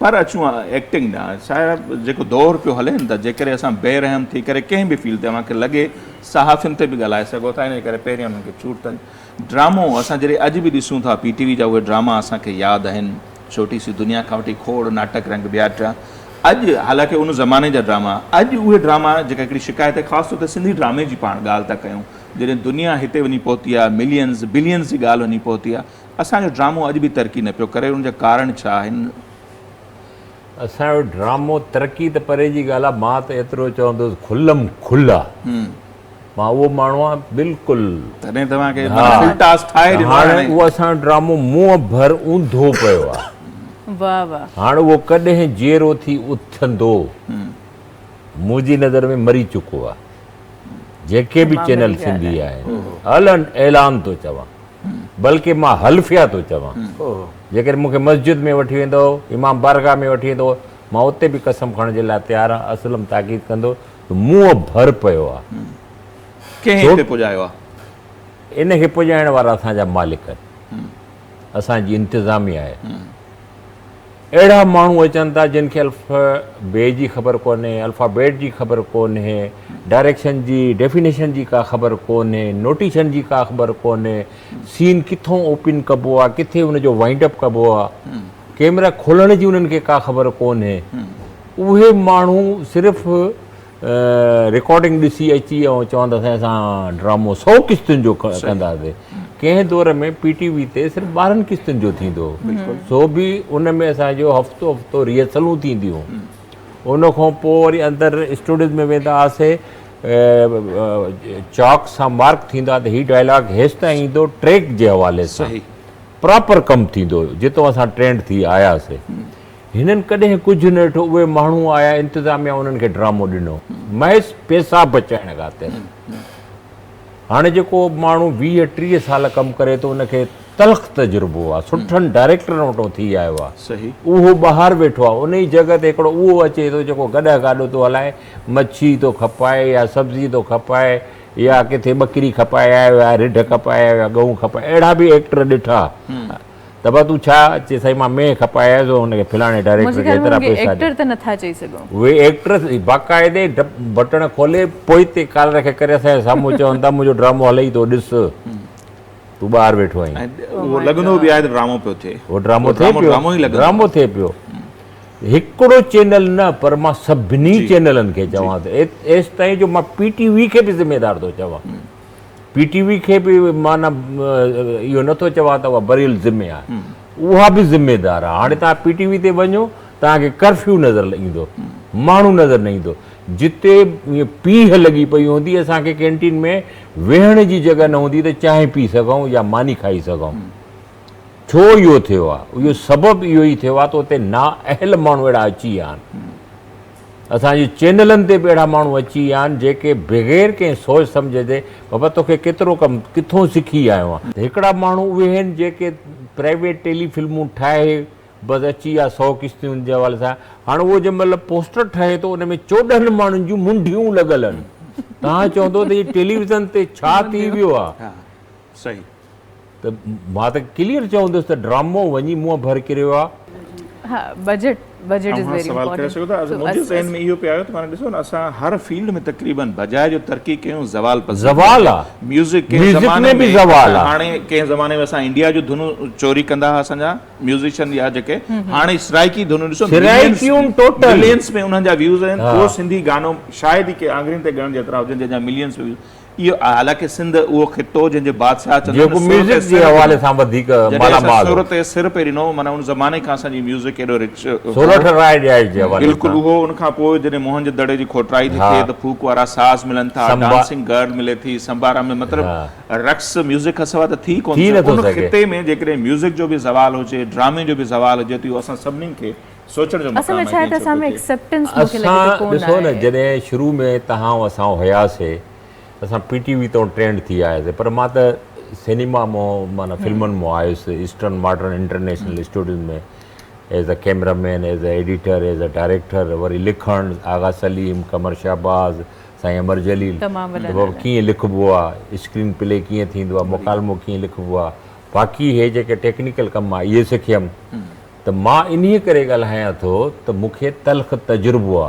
پر اچون ايڪٽنگ ڏانهن سائره جيڪو دور پيو هلي نه ته جيڪڏهن اسان بي رحم ٿي ڪري ڪنهن به فيلڊ تي اوهان کي لڳي صحافين تي به ڳالهائي سگهو ٿا ان ڪري پهرين انهن کي ڇوٽ ته ڊرامو اسان جڏهن اڄ به ڏسون ٿا پي ٽي وي جا اهي ڊراما اسان کي ياد آهن ڇوٽي سي دنيا کان وٺي کوڙ ناٽڪ رنگ ٻيا ٽيا اڄ حالانڪه ان زماني جا ڊراما اڄ اهي ڊراما جيڪا هڪڙي شڪايت آهي خاص طور تي سنڌي ڊرامي جي پاڻ ڳالهه ٿا ڪيون جڏهن دنيا هتي وڃي پهتي آهي ملينز بلينز جي ڳالهه وڃي پهتي آهي اسان جو ڊرامو اڄ به ترقي نه پيو ڪري ان جا ڪارڻ ڇا آهن؟ اسان جو ڊرامو ترقي ته پري جي ڳالهه آهي مان ته ايترو چوندس کلم کل آ مان اهو ماڻهو آهيان بلڪل تڏهن توهان کي فل ٽاس ٺاهي ڏنو آهي هاڻي اهو اسان جو ڊرامو منهن ڀر اونڌو پيو آ واه واه هاڻ اهو ڪڏهن جيئرو ٿي اٿندو منهنجي نظر ۾ مري چڪو آ جيڪي به چينل سنڌي آهن الن اعلان ٿو چوان بلڪه مان حلفيه ٿو چوان، جيڪڏهن مون کي مسجد ۾ وٺي ويندؤ، امام بارگاهه ۾ وٺي ويندؤ، مان اتي به قسم کڻڻ جي لاء تيار آهيان، اسلم تاڪيد ڪندو ته منهن ڀر پيو آهي. ڪنهن هتي پڄايو آهي؟ ان کي پڄائڻ وارا اسان جا مالڪ آهن، اسان جي انتظاميه آهي. اهڙا ماڻهو اچن ٿا جن کي الف بي جي خبر ڪونهي، الفابيٽ جي خبر ڪونهي، ڊائريڪشن جي ڊيفينيشن جي ڪا خبر ڪونهي، نوٽيشن جي ڪا خبر ڪونهي، سين ڪٿون اوپن ڪبو آ، ڪٿي ان جو وائنڊ اپ ڪبو آ، ڪيمرا کولڻ جي انهن کي ڪا خبر ڪونهي. اهي ماڻهو صرف رڪارڊنگ ڏسي اچي ۽ چون ته سائين اسان ڊرامو سئو قسطن جو ڪنداسين. ڪنهن دور ۾ پي ٽي وي تي صرف 12 قسطن جو ٿيندو هو سو به ان ۾ اسان جو هفتو هفتو ريهرسلون ٿينديون هيون. ان کان پوء وري اندر اسٽوڊيوز ۾ ويندا هئاسي چاڪ سان مارڪ ٿيندا ته هي ڊائلاگ هيستائين ايندو ٽريڪ جي حوالي سان پراپر ڪم ٿيندو هيو جتو اسان ٽرينڊ ٿي آياسي. هنن ڪڏهن ڪجهه نه ڏٺو، اهي ماڻهو آيا، انتظاميا انهن کي ڊرامو ڏنو، محض پئسا بچائڻ خاطر. هاڻي جيڪو ماڻهو 20 30 سال ڪم ڪري ٿو، ان کي تلخ تجربو آهي، سٺن ڊائريڪٽرن وٽون ٿي آيو آهي، اهو ٻاهر ويٺو آهي، انهي جڳهه تي هڪڙو اهو اچي ٿو جيڪو گڏهه گاڏو ٿو هلائي، مڇي ٿو کپائي يا سبزي ٿو کپائي يا ڪٿي ٻڪري کپائي آيو يا رڍ کپائي آيو يا ڳئون کپائي، اهڙا به ايڪٽر ڏٺا. ته با تون ڇا چي سائين مان مينهن کپائي آيس هن کي فلاڻي ڊائريڪٽر کي ايترا پئسا ڏي. ايڪٽر ته نٿا چئي سگهون. اهي ايڪٽر باقاعدي بٽڻ کولي پوئتي ڪالر کي ڪري اسان جي سامهون چون ٿا منهنجو ڊرامو هلئي ٿو ڏس تون ٻاهر ويٺو آهين. ۽ اهو لڳندو به آهي ته ڊرامو پيو ٿئي. اهو ڊرامو ٿئي پيو. ڊرامو ٿئي پيو. هڪڙو چينل نه پر مان سڀني چينلن کي چوان ٿو ايستائين جو مان پي ٽي وي کي به ذميدار ٿو چوان. پي ٽي وي کي به معنيٰ اهو نه ٿو چوان ته اها بري الذمي آهي، اها به ذميدار آهي. هاڻي توهان پي ٽي وي تي وڃو توهان کي ڪرفيو نظر ايندو، ماڻهو نظر نه ايندو، جتي ائين پيهه لڳي پئي هوندي، اسان کي ڪينٽين ۾ ويهڻ جي جڳهه نه هوندي ته چانهه پي سگهون يا ماني کائي سگهون. ڇو اهو ٿيو آهي؟ اهو سبب اهو ئي ٿيو آهي ته اتي نااهل ماڻهو اهڙا اچي ويا آهن. اسان جي چينلن تي به اهڙا ماڻهو اچي ويا آهن جيڪي بغير ڪنهن سوچ سمجهه جي بابا توکي ڪيترو ڪم ڪٿون سکي آيو آهين. هڪڙا ماڻهو اهي آهن جيڪي پرائيويٽ ٽيلي فلمون ٺاهي بس اچي ويا 100 قسطيون جي حوالي سان هاڻ اهو جنهن مهل پوسٽر ٺهي ٿو ان ۾ 14 ماڻهن جون منڍيون لڳل آهن توهان چوندو ته هي ٽيليويزن تي ڇا ٿي ويو آهي. صحيح. ته مان ته ڪليئر چوندس ته ڊرامو وڃي منهن ڀر ڪريو آ. ها بجيٽ بجيٽ از اوهان ويري سوال ڪري امپورٽنٽ سگهو ٿا منهنجي ذهن ۾ اهو پئي آيو ته معنيٰ ڏسو نه اسان هر فيلڊ ۾ تقريبن بجاء جو ترقي ڪيون زوال پذير زوال آ ميوزڪ ڪنهن ميوزڪ زماني ۾ به ۾ زوال آ. هاڻي ڪنهن زماني ۾ اسان انڊيا جو ڌنون چوري ڪندا هئا اسان جا ميوزيشن يا جيڪي هاڻي سرائيڪي ڌنون ڏسو سرائيڪيون ٽوٽل ملينس ۾ انهن جا ويوز آهن ڪو سنڌي گانو شايد ئي ڪي آڱرين تي ڳڻڻ جيترا هجن جنهن جا ملينس ۾ ويوز اهو حالانڪه سنڌ اهو خطو جنهن جي بادشاهه چوندا جيڪو آهن سر تي ميوزڪ جي سر حوالي ڏنو سان وڌيڪ جڏهن مالا اسان مال سر هو. تي سر پئي ڏنو معنيٰ ان زماني کان اسان جي ميوزڪ ايڏو رچ هو. سورٺ راء ڏياچ جي حوالي بلڪل سان. اهو ان کان پوء جڏهن موهن جي دڙي جي کوٽرائي ٿي ٿئي ته ڦوڪ وارا ساز ملن ٿا سمبا. ڊانسنگ گرل ملي ٿي سمبارا ۾ مطلب رقص ميوزڪ کان سواء ته ٿي ڪونه ٿي سگهي نٿو ان سگهي. خطي ۾ جيڪڏهن ميوزڪ جو به زوال هجي ڊرامي جو به زوال هجي ته اهو اسان سڀني کي سوچڻ جو اصل مقام ۾ آهي ڇا آهي ڪيئن ته ڇو اسان پيو ۾ ٿئي. ايڪسيپٽنس مون کي لڳي ٿو اسان ڪونه ڏسو نه آهي. جڏهن شروع ۾ توهان ۽ اسان هياسي اسان پي ٽي وي تون ٽرينڊ ٿي آياسي پر مان ته سينيما مون معنيٰ فلمن مون آيس eastern modern international studios ۾ as a cameraman as a editor as a director وري لکڻ آغا سليم قمر شهباز سائين امر جليل تمام وڏا ته بابا نالا. ڪيئن لکبو آ اسڪرين پلي ڪيئن ٿيندو آ مڪالمو ڪيئن لکبو آ باقي هي جيڪي ٽيڪنيڪل ڪم آ اهي سکيم. ته مان انهيء ڪري ڳالهايان ٿو ته مون کي تلخ تجربو آ.